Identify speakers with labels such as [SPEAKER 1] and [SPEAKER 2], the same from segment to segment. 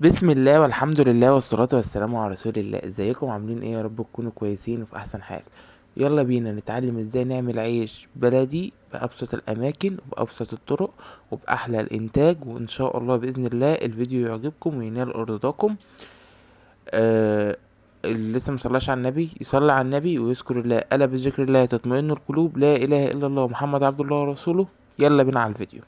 [SPEAKER 1] بسم الله والحمد لله والصلاة والسلام على رسول الله. ازيكم عاملين ايه؟ يا رب تكونوا كويسين وفي احسن حال. يلا بينا نتعلم ازاي نعمل عيش بلدي بأبسط الاماكن وبأبسط الطرق وبأحلى الانتاج، وان شاء الله بإذن الله الفيديو يعجبكم وينال رضاكم. اللي لسه مصلاش على النبي يصلي على النبي ويذكر الله، ألا بذكر الله تطمئن القلوب، لا اله الا الله محمد عبد الله ورسوله. يلا بينا على الفيديو.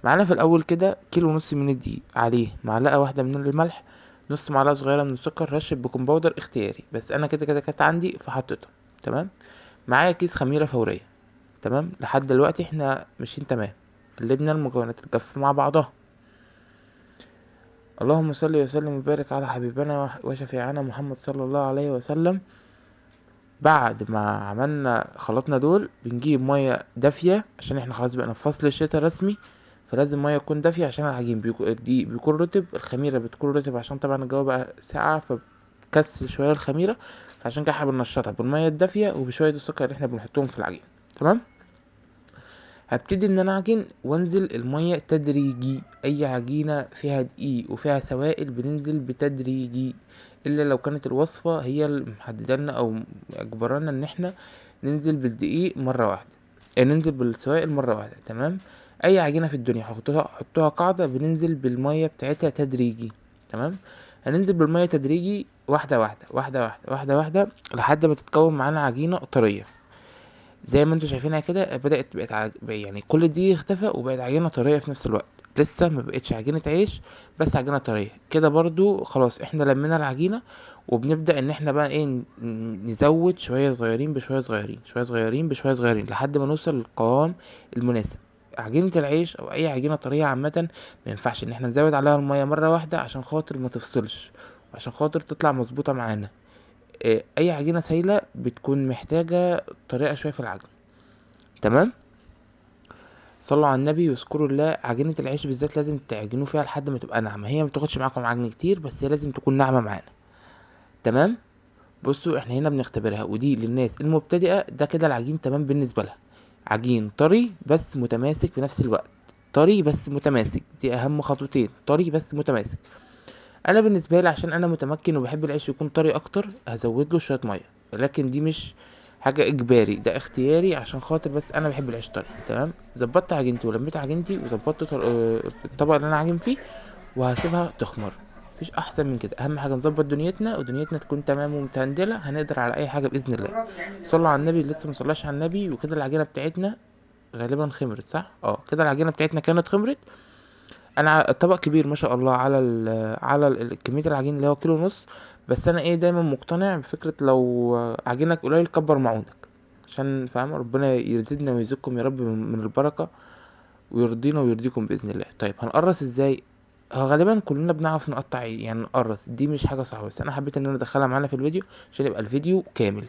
[SPEAKER 1] معانا في الاول كده كيلو ونص من الدقيق، عليه معلقه واحدة من الملح، نص معلقه صغيرة من السكر، رشه baking powder اختياري بس انا كده كده كانت عندي فحطيتها. تمام. معايا كيس خميره فورية. تمام. لحد دلوقتي احنا ماشيين تمام، قلبنا المكونات الجافه مع بعضها. اللهم صل وسلم وبارك على حبيبنا وشفيعنا محمد صلى الله عليه وسلم. بعد ما عملنا خلطنا دول بنجيب مية دافيه، عشان احنا خلاص بقينا في فصل الشتاء رسمي، فلازم مية تكون دافيه عشان العجين الدقيق بيكون رطب، الخميره بتكون رطب عشان طبعا الجو بقى ساقع فبتكسل شوية الخميره، فعشان كده احنا بننشطها بالمية الدافيه وبشويه السكر اللي احنا بنحطهم في العجين. تمام. هبتدي ان انا اعجن وانزل المية تدريجي. اي عجينه فيها دقيق وفيها سوائل بننزل بتدريجي، الا لو كانت الوصفة هي اللي محددة لنا او اجبرنا ان احنا ننزل بالدقيق مرة واحدة، ننزل بالسوائل مرة واحدة. تمام. اي عجينه في الدنيا حطوها قاعدة، بننزل بالمية بتاعتها تدريجي. تمام. هننزل بالمية تدريجي واحدة واحدة واحدة واحدة واحدة واحدة لحد ما تتكون معانا عجينه طرية زي ما انتوا شايفينها كده. بدات بقت يعني كل دي اختفى وبقت عجينه طرية في نفس الوقت، لسه ما بقتش عجينه عيش بس عجينه طرية كده. برضو خلاص احنا لمينا العجينة وبنبدا ان احنا بقى ايه نزود شوية صغيرين بشوية صغيرين شوية صغيرين بشوية صغيرين لحد ما نوصل للقوام المناسب. عجينة العيش او اي عجينة طرية عامة ما ينفعش ان احنا نزود عليها المية مرة واحدة عشان خاطر ما تفصلش وعشان خاطر تطلع مظبوطة معانا. اي عجينة سايلة بتكون محتاجة طريقة شوية في العجن. تمام. صلوا على النبي واذكروا الله. عجينة العيش بالذات لازم تعجنوا فيها لحد ما تبقى ناعمة، هي ما بتاخدش معاكم عجن كتير بس هي لازم تكون ناعمة معانا. تمام. بصوا احنا هنا بنختبرها، ودي للناس المبتدئة ده كده العجين تمام بالنسبة لها. عجين طري بس متماسك في نفس الوقت، طري بس متماسك، دي اهم خطوتين، طري بس متماسك. انا بالنسبة لي عشان انا متمكن وبحب العيش يكون طري اكتر هزود له شوية مية، لكن دي مش حاجة اجباري، ده اختياري عشان خاطر بس انا بحب العيش طري. تمام. ظبطت عجينتي ولميت عجينتي وظبطت الطبق اللي انا عاجن فيه وهسيبها تخمر. مفيش احسن من كده. اهم حاجة نظبط دنيتنا ودنيتنا تكون تمام ومتهندله، هنقدر على اي حاجة باذن الله. صلوا على النبي، لسه ما صلاش على النبي. وكده العجينة بتاعتنا غالبا خمرت، صح؟ كده العجينة بتاعتنا كانت خمرت. انا الطبق كبير ما شاء الله على كمية العجين اللي هو كيلو ونص، بس انا دايما مقتنع بفكره لو عجينك قليل كبر معونك، عشان فاهم ربنا يزيدنا ويزيدكم يا رب من البركة ويرضينا ويرضيكم باذن الله. طيب هنقرص ازاي؟ هو غالبا كلنا بنعرف نقطع، يعني نقرص، دي مش حاجة صعبة، بس انا حبيت ان انا ادخلها معانا في الفيديو عشان يبقى الفيديو كامل.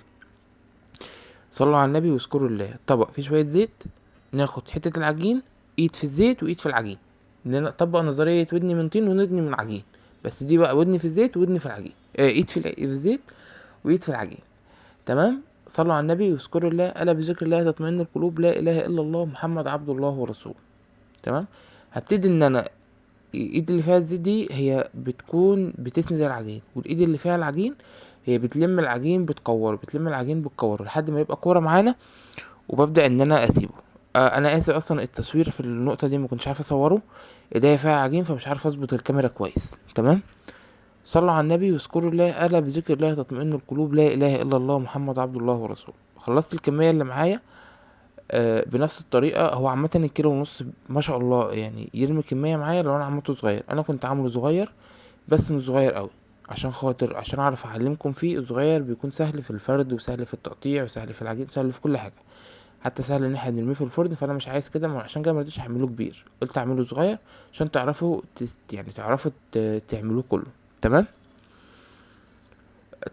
[SPEAKER 1] صلوا على النبي واذكروا الله. طبق فيه شوية زيت، ناخد حتة العجين، ايد في الزيت وايد في العجين، نطبق نظرية ودني من طين وودني من عجين، بس دي بقى ودني في الزيت وودني في العجين، ايد في الزيت وايد في العجين. تمام. صلوا على النبي واذكروا الله، الا بذكر الله تطمئن القلوب، لا اله الا الله محمد عبد الله ورسوله. تمام. هبتدي ان انا الايد اللي فيها الزيت دي هي بتكون بتسند العجين، والايد اللي فيها العجين هي بتلم العجين بتكوره، بتلم العجين بتكوره لحد ما يبقى كورة معانا، وببدا ان انا اسيبه. انا اسف اصلا التصوير في النقطة دي ما كنتش عارف اصوره، ايديا فيها عجين فمش عارف اظبط الكاميرا كويس. تمام. صلوا على النبي واذكروا الله، الا بذكر الله تطمئن القلوب، لا اله الا الله محمد عبد الله ورسوله. خلصت الكمية اللي معايا بنفس الطريقة. هو عامة الكيلو ونص ما شاء الله يعني يرمي كمية معايا لو انا عملته صغير. انا كنت عامله صغير بس مش صغير قوي عشان خاطر عشان اعرف اعلمكم فيه. الصغير بيكون سهل في الفرد وسهل في التقطيع وسهل في العجين، سهل في كل حاجة، حتى سهل ان احنا نرميه في الفرن. فانا مش عايز كده، عشان كده مرضتش اعمله كبير، قلت اعمله صغير عشان تعرفوا يعني تعرفوا تعملوه كله. تمام.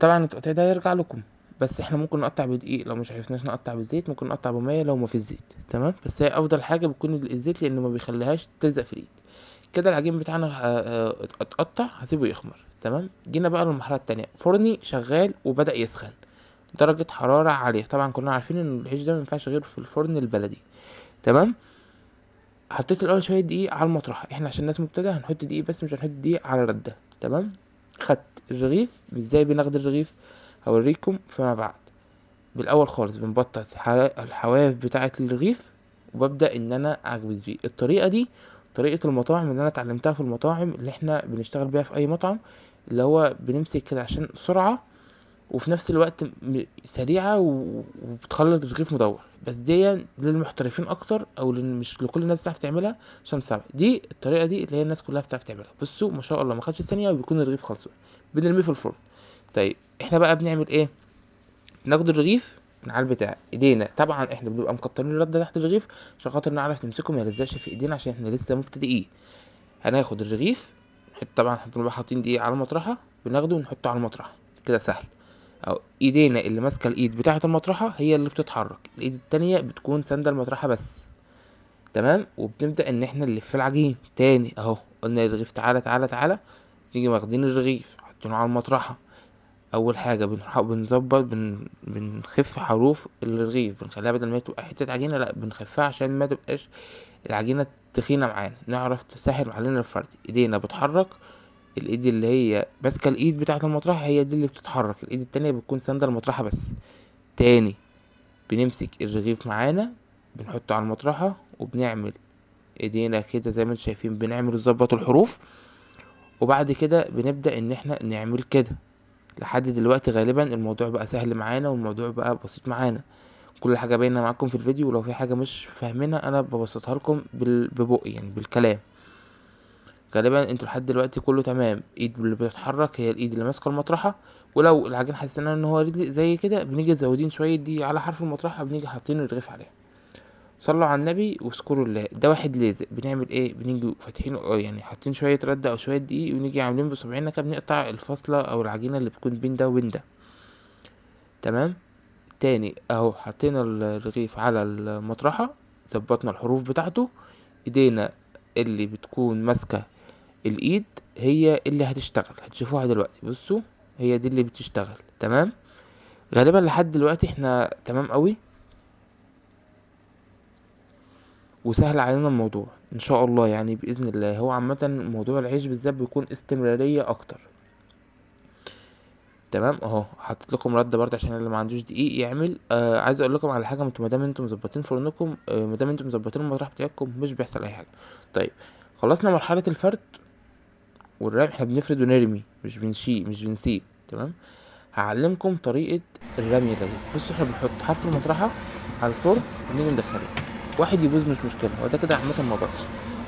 [SPEAKER 1] طبعا التقطيع ده يرجع لكم، بس احنا ممكن نقطع بدقيق لو مش عرفناش نقطع بالزيت، ممكن نقطع بميه لو ما فيش زيت. تمام. بس هي افضل حاجة بتكون الزيت لانه ما بيخليهاش تلزق في الايد. كده العجين بتاعنا اتقطع، هسيبه يخمر. تمام. جينا بقى للمرحلة التانية. فرني شغال وبدا يسخن درجه حرارة عالية، طبعا كلنا عارفين ان العيش ده ما ينفعش غير في الفرن البلدي. تمام. حطيت الاول شوية دقيق على المطرحه، احنا عشان الناس مبتدئة هنحط دقيق بس، مش هنحط دقيق على رده. تمام. خدت الرغيف. ازاي بناخد الرغيف هوريكم فيما بعد. بالاول خالص بنبطط الحواف بتاعه الرغيف، وببدا ان انا اخبز بيه. الطريقة دي طريقه المطاعم اللي انا اتعلمتها في المطاعم اللي احنا بنشتغل بيها في اي مطعم، اللي هو بنمسك كده عشان سرعة وفي نفس الوقت سريعة وبتخلط الرغيف مدور. بس دي للمحترفين اكتر، او مش لكل الناس بتعرف تعملها عشان صعبة. دي الطريقة دي اللي هي الناس كلها بتعرف تعملها. بصوا ما شاء الله ما خدش ثانية وبيكون الرغيف خلصان، بنرميه في الفرن. طيب احنا بقى بنعمل ايه؟ بناخد الرغيف من على البتاع ايدينا، طبعا احنا بنبقى مكترين الردة تحت الرغيف عشان خاطر نعرف نمسكه ما يلزقش في ايدينا، عشان احنا لسه مبتدئين. هناخد الرغيف نحط، طبعا احنا بنبقى حاطين دقيق على المطرحه، بناخده ونحطه على المطرحه كده سهل. او ايدينا اللي ماسكه الايد بتاعه المطرحه هي اللي بتتحرك، الايد التانية بتكون ساندة المطرحه بس. تمام. وبنبدا ان احنا نلف العجين تاني اهو. قلنا الرغيف تعالى تعالى تعالى، نيجي واخدين الرغيف حاطينه على المطرحه. اول حاجة بنظبط بنخف حروف الرغيف، بنخليها بدل ما تبقى حتة عجينه لا بنخفها عشان ما تبقاش العجينة تخينة معانا، نعرف تسهل علينا الفرد. ايدينا بتحرك، الايد اللي هي ماسكه الايد بتاعه المطرحه هي دي اللي بتتحرك، الايد التانية بتكون ساندة المطرحه بس. تاني بنمسك الرغيف معانا بنحطه على المطرحه، وبنعمل ايدينا كده زي ما انتم شايفين، بنعمل نظبط الحروف. وبعد كده بنبدا ان احنا نعمل كده. لحد دلوقتي غالبا الموضوع بقى سهل معانا، والموضوع بقى بسيط معانا، كل حاجة باينة معاكم في الفيديو. ولو في حاجة مش فاهمينها انا ببسطها لكم ببقي يعني بالكلام. غالبا انتوا لحد دلوقتي كله تمام. ايد اللي بتتحرك هي الايد اللي ماسكه المطرحه، ولو العجين حسينا ان هو رزق زي كده بنيجي زودين شوية دي على حرف المطرحه، بنيجي حاطين الرغيف عليها. صلوا على النبي واذكروا الله. ده واحد لازق، بنعمل ايه؟ بنيجي فاتحينه، يعني حاطين شوية رده او شوية دقيق، ونيجي عاملين بصبعنا كده بنقطع الفاصلة او العجينة اللي بتكون بين ده وبين ده. تمام. تاني اهو حطينا الرغيف على المطرحه، ظبطنا الحروف بتاعته. ايدينا اللي بتكون ماسكه الايد هي اللي هتشتغل، هتشوفوها دلوقتي. بصوا هي دي اللي بتشتغل. تمام. غالبا لحد دلوقتي احنا تمام قوي، وسهل علينا الموضوع ان شاء الله، يعني باذن الله. هو عامة موضوع العيش بالذات بيكون استمرارية اكتر. تمام اهو حطيت لكم رده برده عشان اللي ما عندوش دقيق يعمل. عايز اقول لكم على حاجة، انتوا ما دام انتوا مظبطين فرنكم، ما دام انتوا مظبطين المطرح بتاعكم مش بيحصل اي حاجة. طيب خلصنا مرحلة الفرد والرمي، احنا بنفرد ونرمي مش بنشيل مش بنسيب. تمام. هعلمكم طريقه الرمي الرغيف. بصوا احنا بنحط حرف المطرحه على الفرن ونيجي ندخله، واحد يبوظ مش مشكلة، هو ده كده عامة ما باظش،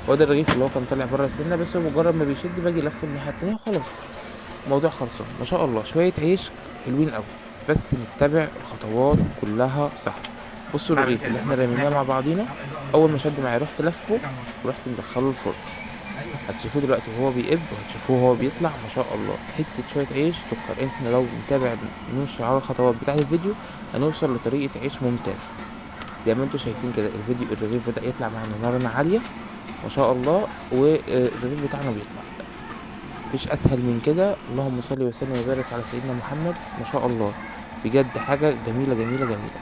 [SPEAKER 1] هو ده الرغيف اللي هو كان طالع بره السنة، بس هو مجرد ما بيشد باجي لفه الناحية التانية وخلاص الموضوع خلصان. ما شاء الله شوية عيش حلوين قوي، بس نتبع الخطوات كلها صح. بصوا الرغيف اللي احنا رميناه مع بعضينا، اول ما شد معايا رحت لفه ورحت مدخله الفرن. هتشوفوه دلوقتي وهو بيقب، وهتشوفوه وهو بيطلع ما شاء الله حتة شوية عيش سكر. احنا لو نتابع نمشي على الخطوات بتاعه الفيديو هنوصل لطريقه عيش ممتازة. زي ما انتم شايفين كده الفيديو الرغيف بدأ يطلع معانا نارنا عالية ما شاء الله، والرغيف بتاعنا بيطلع مفيش اسهل من كده. اللهم صل وسلم وبارك على سيدنا محمد. ما شاء الله بجد حاجة جميلة جميلة جميلة.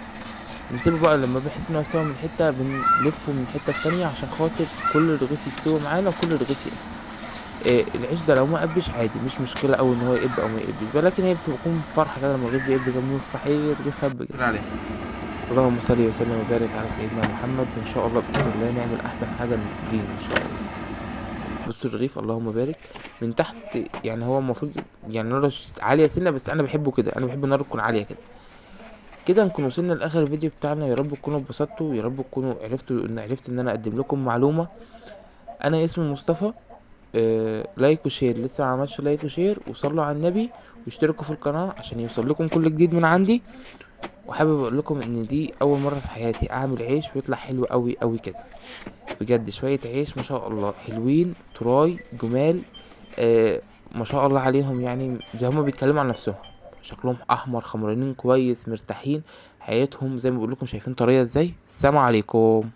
[SPEAKER 1] نسيبه بقى لما بنحس ان هو استوى من حتة بنلفه من الحتة التانية عشان خاطر كل الرغيف يستوي معانا وكل الرغيف يقب. العيش ده لو ما قبش عادي مش مشكلة قوي ان هو يقب او ما يقبش، ولكن هي بتكون فرحه كده لما الرغيف بيقب كده، بنفرح ايه الرغيف هب كده. اللهم صل وسلم وبارك على سيدنا محمد. وان شاء الله باذن الله نعمل احسن حاجة لينا ان شاء الله. بصوا الرغيف اللهم بارك من تحت، يعني هو المفروض يعني ناره عالية سنة، بس انا بحبه كده، انا بحب النار تكون عالية كده. كده نكون وصلنا لاخر الفيديو بتاعنا. يا رب تكونوا اتبسطتوا، يا رب تكونوا عرفتوا ان عرفت ان انا اقدم لكم معلومة. انا اسمي مصطفى. like و share، لسه ما عملش like و share، وصلوا على النبي واشتركوا في القناة عشان يوصل لكم كل جديد من عندي. وحابب اقول لكم ان دي اول مرة في حياتي اعمل عيش ويطلع حلو قوي قوي كده بجد. شوية عيش ما شاء الله حلوين طراي جمال، ما شاء الله عليهم، يعني زي هما بيتكلموا عن نفسهم، شكلهم احمر خمرانين كويس مرتاحين حياتهم زي ما بقول لكم، شايفين طرية ازاي. السلام عليكم.